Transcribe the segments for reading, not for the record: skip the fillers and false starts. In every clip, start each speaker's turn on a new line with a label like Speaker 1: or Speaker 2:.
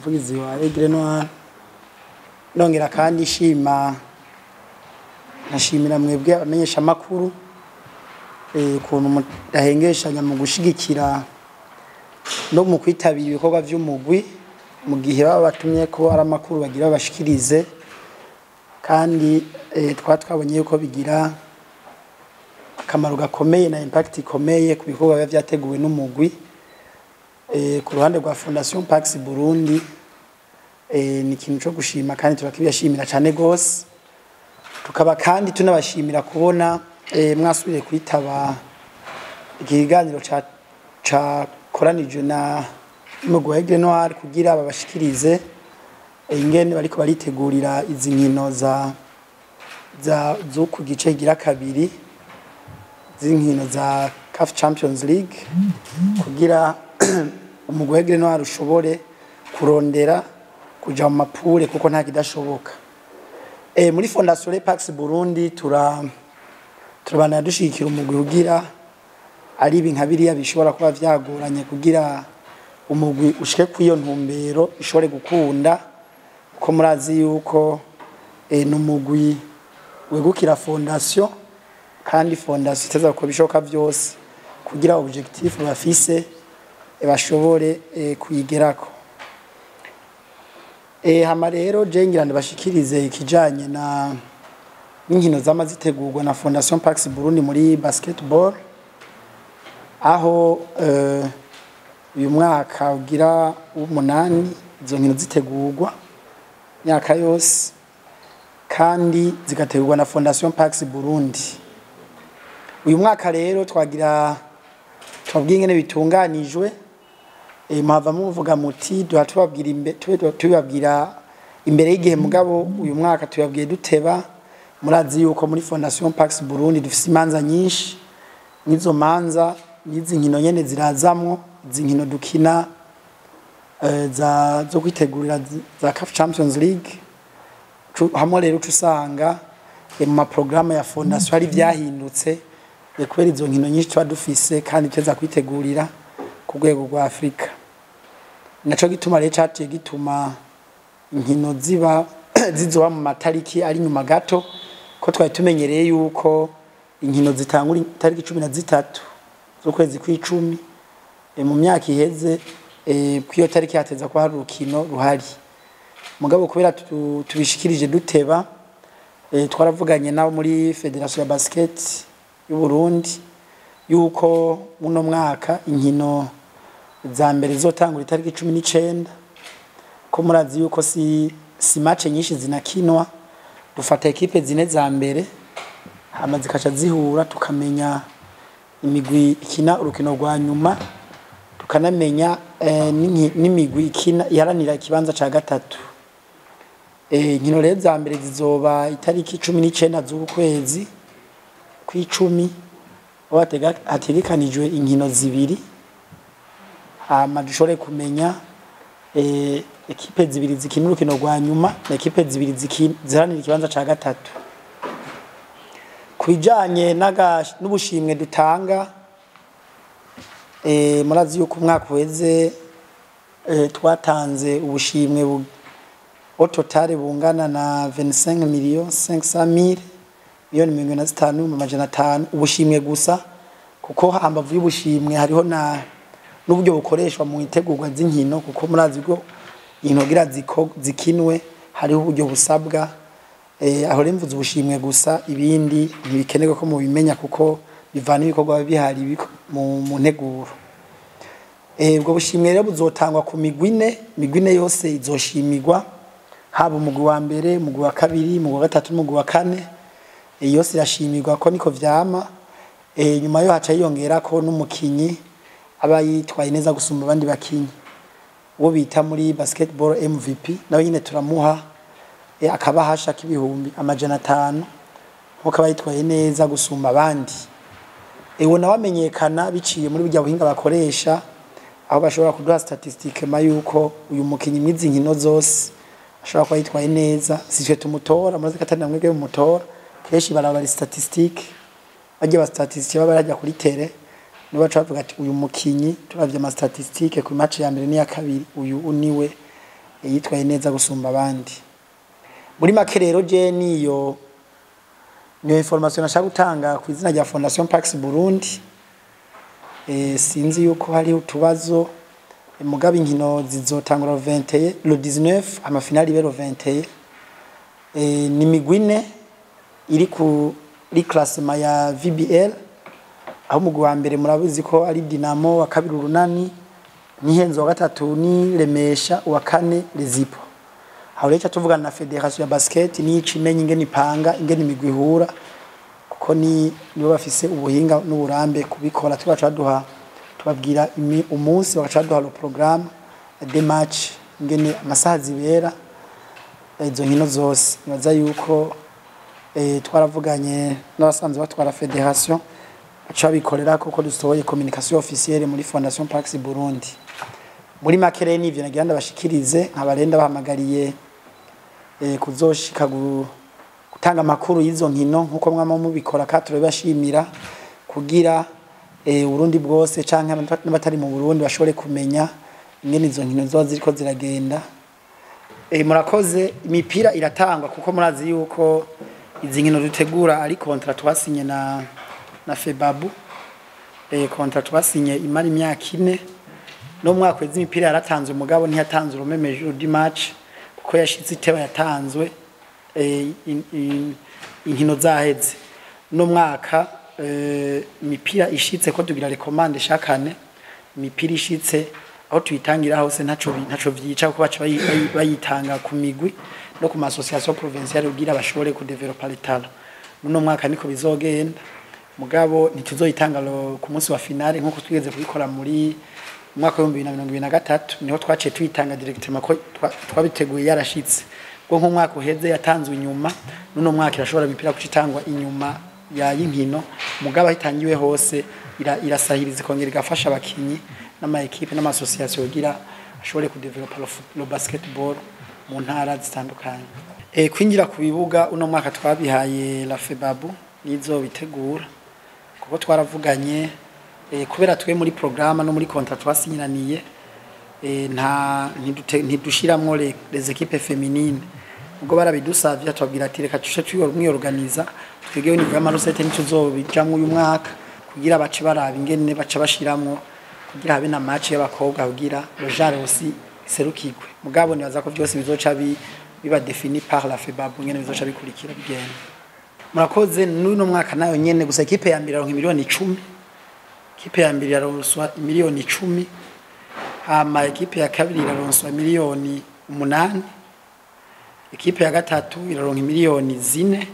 Speaker 1: Umuvugizi wa Aigle Noir, nongera kandi shima nkashimira mwebwe abamenyesha makuru ukuntu mudahengeshanya mu gushigikira no mu kwitabira ibikorwa vy'umugwi mu gihe baba batumye ko ari amakuru bagira bashikirize. Kandi twaba twabonye yuko bigira akamaro gakomeye na impact ikomeye ku bikorwa biba vyateguwe n'umugwi. Ku ruhande rwa Fondation Pax Burundi, ni ikintu co gushima kandi turakibashimira cane gose. Tukaba kandi tunabashimira kubona mwasubiye kwitaba ikiganiro ca koranijwe na umugwi wa Aigle Noir kugira babashikirize ingene bariko baritegurira izi nkino za zo ku gice gira kabiri z'inkino za CAF Champions League, kugira umugwi wa Aigle Noir ushobore kurondera kuja mu ma poules, kuko nta kidashoboka. Muri Fondation Pax Burundi turabana dushigikira umugwi kugira ari ibi nka biriya bishobora kuba vyagoranye kugira umugwi ushike kw'iyo ntumbero ishobore gukunda, ko murazi yuko n'umugwi wegukira fondation, kandi fondation iteza gukora ibishoboka vyose kugira objectif bafise bashobore kuyigerako. Hama rero je ngira ndabashikirize ikijanye na n'inkino zama zitegurwa na Fondation Pax Burundi muri basketball, aho uyu mwaka ugira w'umunani izo nkino zitegurwa myaka yose kandi zigategurwa na Fondation Pax Burundi. Uyu mwaka rero twagira twabwiye ingene bitunganijwe. Muhava muvuga muti duha tubabwira tubabwira imbere y'igihe, mugabo uyu mwaka tubabwiye duteba. Murazi yuko muri Fondation Pax Burundi dufise imanza nyinshi, n'izo manza n'izi nkino nyene zirazamwo, izi nkino dukina za zo kwitegurira za CAF Champions League. Hamwe rero uca usanga mu maprograme ya fondation hari vyahindutse kubera izo nkino nyinshi tuba dufise kandi tuza kwitegurira ku rwego rwa Afrika. Naco gituma rero caciye gituma inkino ziba zizoba mu matariki ari nyuma gato, ko twari tumenyereye yuko inkino zitangura itariki 13 z'ukwezi kw'icumi. Mu myaka iheze, kw'iyo tariki hateza kuba hari urukino ruhari, mugabo kubera tubishikirije duteba, twaravuganye nabo muri Fédération ya Basket y'u Burundi yuko muno mwaka inkino za mbere zizotangura itariki 19, ko murazi yuko si match nyinshi zinakinwa. Dufata équipes zine za mbere, hama zikaca zihura, tukamenya imigwi ikina urukino rwa nyuma, tukanamenya n'imigwi ikina iharanira ikibanza ca gatatu. Inkino rero za mbere zizoba itariki 19 z'ukwezi kw'icumi, aho hategekanijwe inkino zibiri, hama dushobore kumenya équipes zibiri zikina urukino rwa nyuma na équipes zibiri ziharanira ikibanza ca gatatu. Ku bijanye n'ubushimwe dutanga, murazi yuko umwaka uheze twatanze ubushimwe au total bungana na 25 millions 500 mille, miliyoni 25,500, ubushimwe gusa, kuko hambavu y'ubushimwe hariho na n'uburyo bukoreshwa mu itegurwa z'inkino, kuko murazi ko inkino kugira zikinwe hariho uburyo busabwa. Aho rero mvuze ubushimwe gusa, ibindi ntibikenerwa ko mubimenya kuko bivana ibikorwa biba bihari mu nteguro. Ubwo bushimwe rero buzotangwa ku migwi ine, imigwi ine yose izoshimirwa, haba umugwi wa mbere, umugwi wa kabiri, umugwi wa gatatu n'umugwi wa kane. Yose irashimirwa ko niko vyama. Nyuma yo haca hiyongerako n'umukinyi aba yitwaye neza gusumba abandi bakinyi, uwo bita muri basketball MVP, nawe nyine turamuha akabahasha k'ibihumbi 500 nkuko aba yitwaye neza gusumba abandi. Uwo nawe amenyekana biciye muri burya buhinga bakoresha, aho bashobora kuduha statistique ma yuko uyu mukinyi mwizi nkino zose ashobora kuba yitwaye neza. Sitwe tumutora, murazi ko atari namwebwe mumutora, kenshi baraba les statistiques, bajya ba statistique baba barajya kuri terrain, nibo baca bavuga ati uyu mukinyi turavye ama statistique ku match ya mbere n'iya kabiri, uyu uniwe. yitwaye neza gusumba abandi. Muri make rero, je niyo information nashaka gutanga ku izina rya Fondation Pax Burundi. Sinzi yuko hari utubazo, mugabe inkino zizotangura le 21, le 19, ama finale ibe le 21. Ni migwi ine iri kuri classement ya VBL, aho umugwi wa mbere murabizi ko ari Dinamo, wa kabiri Urunani, Nihenzo, wa gatatu ni Remesha, uwa kane Rezipo. Aho rero tuvugana na fédération ya basket nico imenya ingene ipanga, ingene imigwi ihura, kuko ni nibo bafise ubuhinga n'uburambe kubikora. Tubaca duha tubabwira umunsi, bagaca baduha le programme des matchs, ingene amasaha zibera izo nkino zose. Nibaza yuko twaravuganye n'abasanzwe batwara fédération, baca babikorera kuko dusohoye communication officielle muri Fondation Pax Burundi. Muri make rero nivyo nagira ndabashikirize, nkabarenda bahamagariye kuzoshika gutanga amakuru y'izo nkino nkuko mwama mubikora, kandi turabibashimira, kugira Burundi bwose canke n'abatari mu Burundi bashobore kumenya ingene izo nkino zoba ziriko ziragenda. Murakoze. Imipira iratangwa, kuko murazi yuko izi nkino dutegura ari contrat twasinye na FEBABU. Contrat twasinye imara imyaka 4. No mwaka wezi imipira yaratanzwe, mugabo ntiyatanzwe le même jour du match, kuko yashitse iteba, yatanzwe inkino zaheze. No mwaka imipira ishitse, ko tugira recommande shakane, imipira ishitse aho tuyitangira hose ntaco vyica, kuko baca bayitanga ku migwi no ku association provinciale kugira bashobore ku développer les talents. Muno mwaka niko bizogenda, mugabo ntituzoyitanga ku munsi wa finale nkuko twigeze kubikora muri mwaka wa 2023, niho twaciye tuyitanga directement ko twabiteguye yarashitse. Bwo nk'umwaka uheze yatanzwe inyuma, nuno mwaka irashobora imipira kucitangwa inyuma ya y'inkino, mugabo aho itangiwe hose irasahiriza, ikongera igafasha abakinyi n'ama équipe n'ama association kugira ashobore ku développer le basketball mu ntara zitandukanye. Kwinjira ku bibuga uno mwaka twabihaye la FEBABU, nizo bitegura, kuko twaravuganye kubera twe muri programme no muri contrat twasinyiraniye nta ntidushiramwo les équipes féminines. Ubwo barabidusavye, tubabwira ati reka tushe mwiyorganiza, twegewe niveau y'ama recettes ntituzobijamwo uyu mwaka, kugira bace baraba ingene baca bashiramwo, kugira habe na match y'abakobwa, kugira le genre aussi iserukirwe. Mugabo nibaza ko vyose bizoca biba défini par la FEBAB, ingene bizoca bikurikira bigenda. Murakoze. N'uno mwaka nayo nyene, gusa équipe ya mbere iraronka miliyoni 10, équipe ya mbere iraronswa miliyoni 10, hama équipe ya kabiri iraronswa miliyoni 8, équipe ya gatatu iraronka miliyoni 4,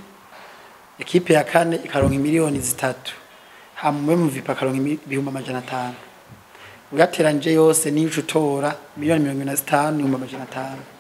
Speaker 1: équipe ya kane ikaronka miliyoni 3, hama umwe mu MVP akaronka 500,000. Uyateranije yose nico utora 25,500,000.